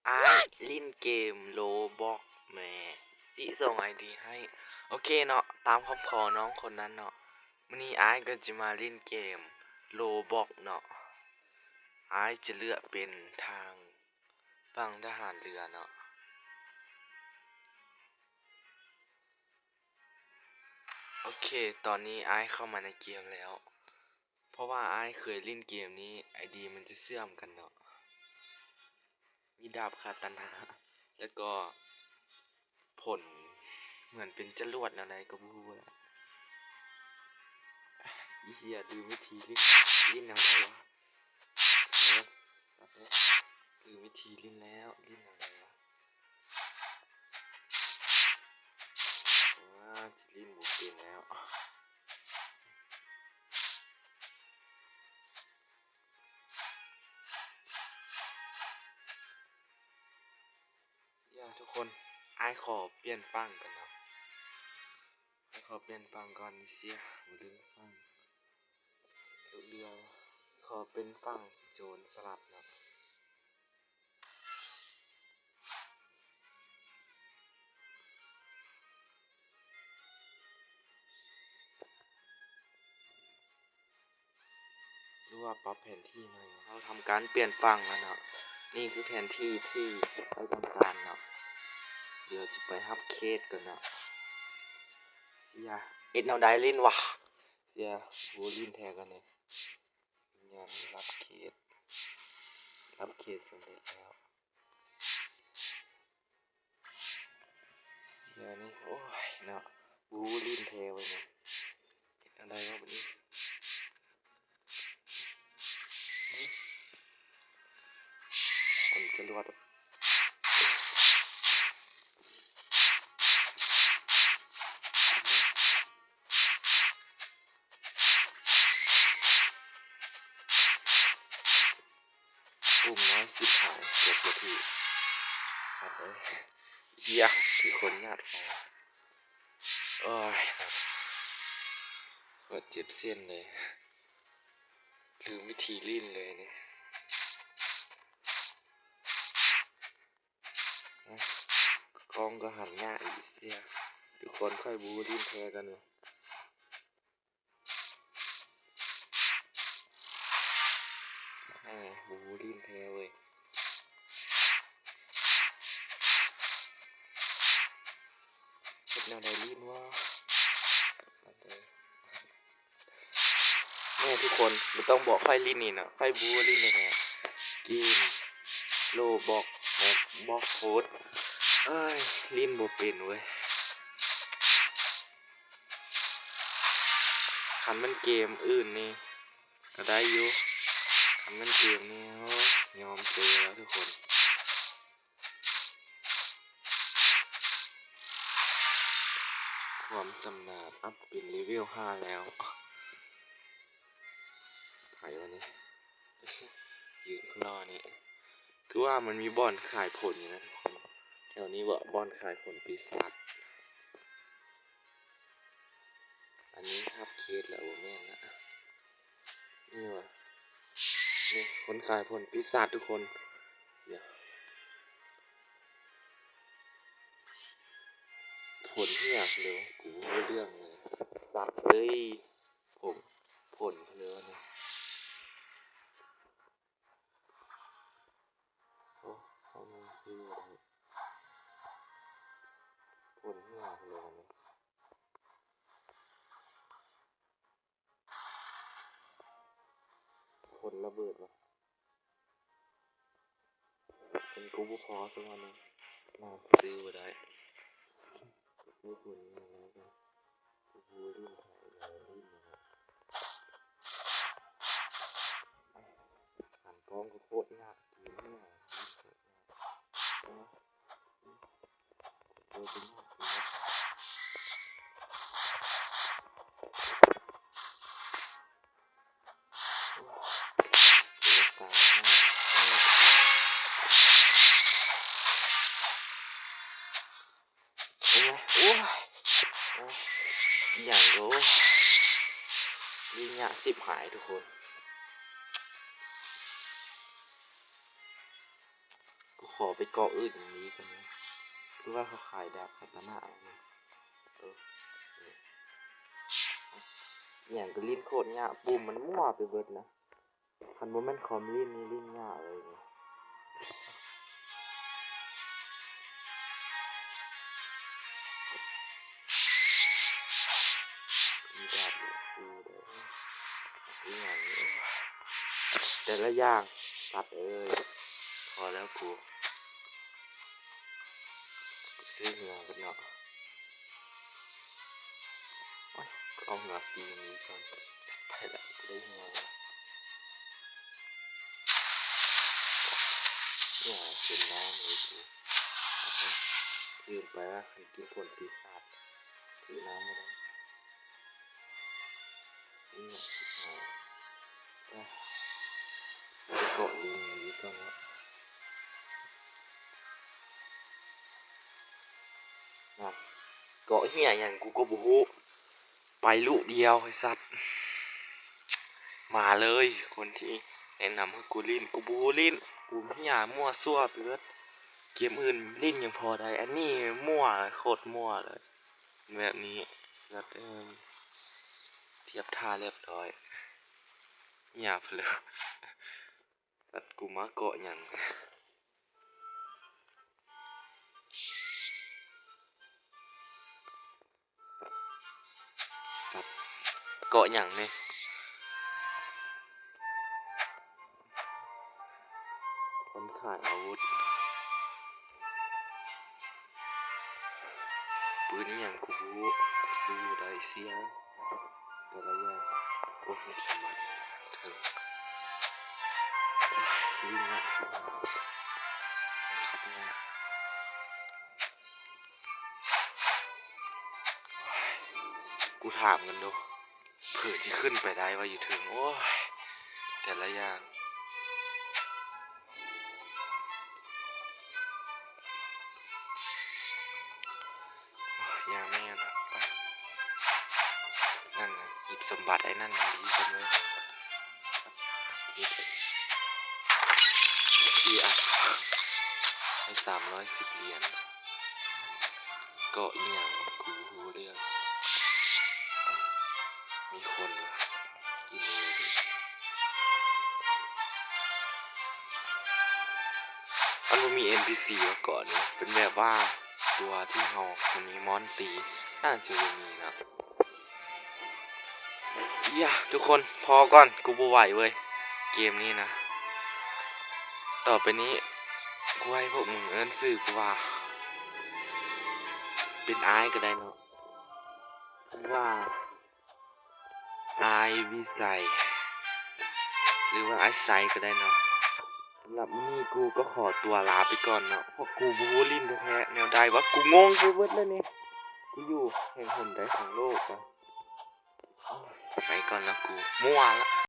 ອ້າຍຫຼິ້ນເກມໂລບັອກແໝ່ ຊິສົ່ງໄອດີໃຫ້. ໂອເຄເນາະ, ຕາມຄຳຂໍນ້ອງຄົນນັ້ນເນາະ, ມື້ນີ້ອ້າຍກໍຈະມາຫຼິ້ນເກມໂລບັອກເນາະ. ອ້າຍຈະເລືອກເປັນທາງຝັ່ງທະຫານເຮືອເນາະ. ໂອເຄ, ຕອນນີ້ອ້າຍເຂົ້າມາໃນເກມແລ້ວ. ເພາະວ່າອ້າຍເຄີຍຫຼິ້ນເກມນີ້ ໄອດີມັນຈະເຊື່ອມກັນເນາະ. ມີດາບຄາຕານາ ແລ້ວກໍຜົນເໝືອນເປັນຈະຫຼວດແນວໃດກໍບໍ່ຮູ້ລະ. ອີເຫຍ ລືມວິທີຫຼິ້ນ ຫຼິ້ນແນວໃດວະ? ເອີ ສັດເອີຍ ລືມວິທີຫຼິ້ນແລ້ວ ຫຼິ້ນແນວໃດວະ? ໂອ້ຍ ຊິຫຼິ້ນບໍ່ເປັນແລ້ວ. ຢ່າ ທຸກຄົນ, ອ້າຍຂໍປ່ຽນຝັ່ງກ່ອນເນາະ. ອ້າຍຂໍປ່ຽນຝັ່ງກ່ອນ, ເຊຍ ບໍ່ລືມຝັ່ງ. ເຫຼືອ ຂໍເປັນຝັ່ງໂຈນສະຫຼັດເນາະ. ຫຼືວ່າປັບແຜນທີ່ໃໝ່. ເຮົາທຳການປ່ຽນຝັ່ງແລ້ວເນາະ. ນີ້ຄືແຜນທີ່ທີ່ຂ້ອຍຕ້ອງການເນາະ. ດຽວຈະໄປຮັບເຄສກ່ອນເນາະ. ເຊຍ ເຮັດແນວໃດຫຼິ້ນວະ? ເຊຍ ບໍ່ຮູ້ຫຼິ້ນແທ້ກັນນີ້. ຍາມຮັບເຄສ ຮັບເຄສສຳເລັດແລ້ວ. ດຽວນີ້ ໂອ້ຍເນາະ ບູຫຼິ້ນແທ້ເວີຍນີ້. ເຮັດແນວໃດວະບັດນີ້? ມັນຈະລວດ. ປຸ່ມນ້ອຍຊິບຫາຍ ກົດບໍ່ຖືກ. ເອີ ເຮີ້ຍ ຖືກຄົນຍາດຄອ. ໂອ້ຍ ໂຄດເຈັບເສັ້ນເລີຍ. ລືມວິທີຫຼິ້ນເລີຍນີ້. ກ້ອງກໍຫັນຍາກອີກເສຍ. ທຸກຄົນ ຂ້ອຍບູຫຼິ້ນແທ້ກັນນີ້. ແໝ່ ບູຫຼິ້ນແທ້ເວີຍ. ເຮັດແນວໃດຫຼິ້ນວະ? ແມ່ນທຸກຄົນ ບໍ່ຕ້ອງບອກຂ້ອຍຫຼິ້ນນີ້ນະ, ຂ້ອຍບໍ່ຮູ້ຫຼິ້ນແທ້ໆ. ເກມໂລບັອກ ແມັດບັອກໂຄດ ເອີຍ ຫຼິ້ນບໍ່ເປັນເວີຍ. ຄັນແມ່ນເກມອື່ນນີ້ກໍໄດ້ຢູ່, ຄັນແມ່ນເກມນີ້ ໂອ້ຍ ຍອມເຈີແລ້ວທຸກຄົນ. ຄວາມຊຳນານອັບເປັນເລເວວຫ້າແລ້ວ. ໃຜວະນີ້ ຢືນຂ້າງນອກນີ້? ຄືວ່າມັນມີບ່ອນຂາຍຜົນຢູ່ນະທຸກຄົນ. ແຖວນີ້ເບາະ ບ່ອນຂາຍຜົນປີສາດ. ອັນນີ້ຮັບເຄສແລ້ວ ບໍ່ແມ່ນລະ. ນີ້ຫວາ ນີ້ ຄົນຂາຍຜົນປີສາດທຸກຄົນ. ດຽວ ຜົນເຫື່ອເລີຍ ກູບໍ່ຮູ້ເລື່ອງເລີຍ. ສັດເອີຍ ຜົນ ຜົນເລີຍນີ້. ໂອ້ ເຮົາຍັງຊື້ບໍ່ໄດ້ ຜົນເຫື່ອເລີຍນີ້. ຜົນລະເບີດວະ ເປັນກູບໍ່ພໍຊະວ່ານະ ນາງຊື້ບໍ່ໄດ້. ຊື້ຜົນມາແລ້ວກໍ ໂອ້ໂຫ ຫຼິ້ນໄທ ຫຼິ້ນນະ ຫັນກ້ອງກໍໂຄດຍາກ ເກມນີ້ນະ. ໂອ້ຍ ໂອ້ຍ ໂອ້ຍ ອີ່ຫຍັງກໍ ໂອ້ຍ ຍິງຍາກຊິບຫາຍທຸກຄົນ. ກູ ຂໍໄປເກາະອື່ນອີກນີ້ກ່ອນນະ ຄືວ່າເຂົາຂາຍດາບຄາຕານະອັນນີ້ ເອີ ອີ່ຫຍັງກໍຫຼິ້ນໂຄດຍາກ ປຸ່ມມັນມົ້ວໄປເບິດນະ. ຄັນບໍ່ແມ່ນຄອມຫຼິ້ນນີ້ຫຼິ້ນຍາກເລີຍນີ້. ມີດາບຢູ່ ຊື້ໄດ້ອີ່ຫຍັງນີ້ ແຕ່ລະຢ່າງ ສັດເອີຍ ພໍແລ້ວກູ ຊື້ເຮືອກັນເນາະ. ໂອ້ຍ ເອົາເຮືອປີນີ້ກ່ອນ ສັດໄປລະ ໄດ້ເຮືອລະ ໂອ້ຍ ເປັນນ້ຳເລີຍກູ ລືມໄປວ່າຄັນກິນຜົນປີສາດ ຖືນ້ຳບໍ່ໄດ້. ນີ້ນະ ໂອ້ຍ ໄປເກາະລິງອີກກ່ອນເນາະ ນະ ເກາະເຫຍຫຍັງກູກໍບໍ່ຮູ້ ໄປລຸດຽວ ໄອ້ສັດ ມາເລີຍ ຄົນທີ່ແນະນຳໃຫ້ກູຫຼິ້ນ ກູບໍ່ຮູ້ຫຼິ້ນ ກູເຫຍມົ້ວຊົ່ວໄປເບິດ ເກມອື່ນຫຼິ້ນຍັງພໍໄດ້ ອັນນີ້ມົ້ວ ໂຄດມົ້ວເລີຍ. ແບບນີ້ ສັດເອີຍ ທຽບທ່າລຽບຮ້ອຍ ຫຍ້າເພີ້ ສັດ ກູມາເກາະຫຍັງ ສັດ ເກາະຫຍັງນີ້ ຄົນຂາຍອາວຸດ ປືນອີ່ຫຍັງກູບໍ່ຮູ້ ຊື້ບໍ່ໄດ້ ເສຍແຕ່ລະຢ່າງ. ໂອ້ຍ ສົມບັດເຖິງ ໂອ້ຍ ວິນຍາດ ຂັບຍາກ ໂອ້ຍ ກູຖາມກັນດູ ເຜີຊິຂຶ້ນໄປໄດ້ວ່າຢູ່ເທິງ ໂອ້ຍ ແຕ່ລະຢ່າງ ໂອ້ຍ ຢ່າແມ່ນ ໄປ ນັ້ນນະ ຫຍິບສົມບັດໄອ້ນັ້ນດີກວ່າເວີຍ ເຮັດເລີຍ ເສຍ ໄດ້ສາມຮ້ອຍສິບຫຼຽນ. ເກາະອີ່ຫຍັງ ກູບໍ່ຮູ້ເລື່ອງ ມີຄົນວະ ກິນເລີຍ. ມັນບໍ່ມີເອັນພີຊີວະເກາະນີ້ ເປັນແບບວ່າຕົວທີ່ເຮົາ ມັນມີມອນຕີ ໜ້າຈະບໍ່ມີເນາະ. ຢ່າ ທຸກຄົນ ພໍກ່ອນ ກູບໍ່ໄຫວເວີຍ ເກມນີ້ນະ. ຕໍ່ໄປນີ້ ກູໃຫ້ພວກມຶງເອີ້ນຊື່ກູວ່າ ເປັນອ້າຍກໍໄດ້ເນາະ ຫຼືວ່າ ອ້າຍວິໄສ ຫຼືວ່າອ້າຍໄຊກໍໄດ້ເນາະ. ສຳລັບມື້ນີ້ກູກໍຂໍຕົວລາໄປກ່ອນເນາະ ເພາະກູບໍ່ຮູ້ຫຼິ້ນແທ້ໆ ແນວໃດວະ ກູງົງໄປເບິດແລ້ວນີ້ ກູຢູ່ແຫ່ງຫົນໃດຂອງໂລກວະ. ໂອ້ຍ ໄປກ່ອນລະກູ ມົ້ວລະ.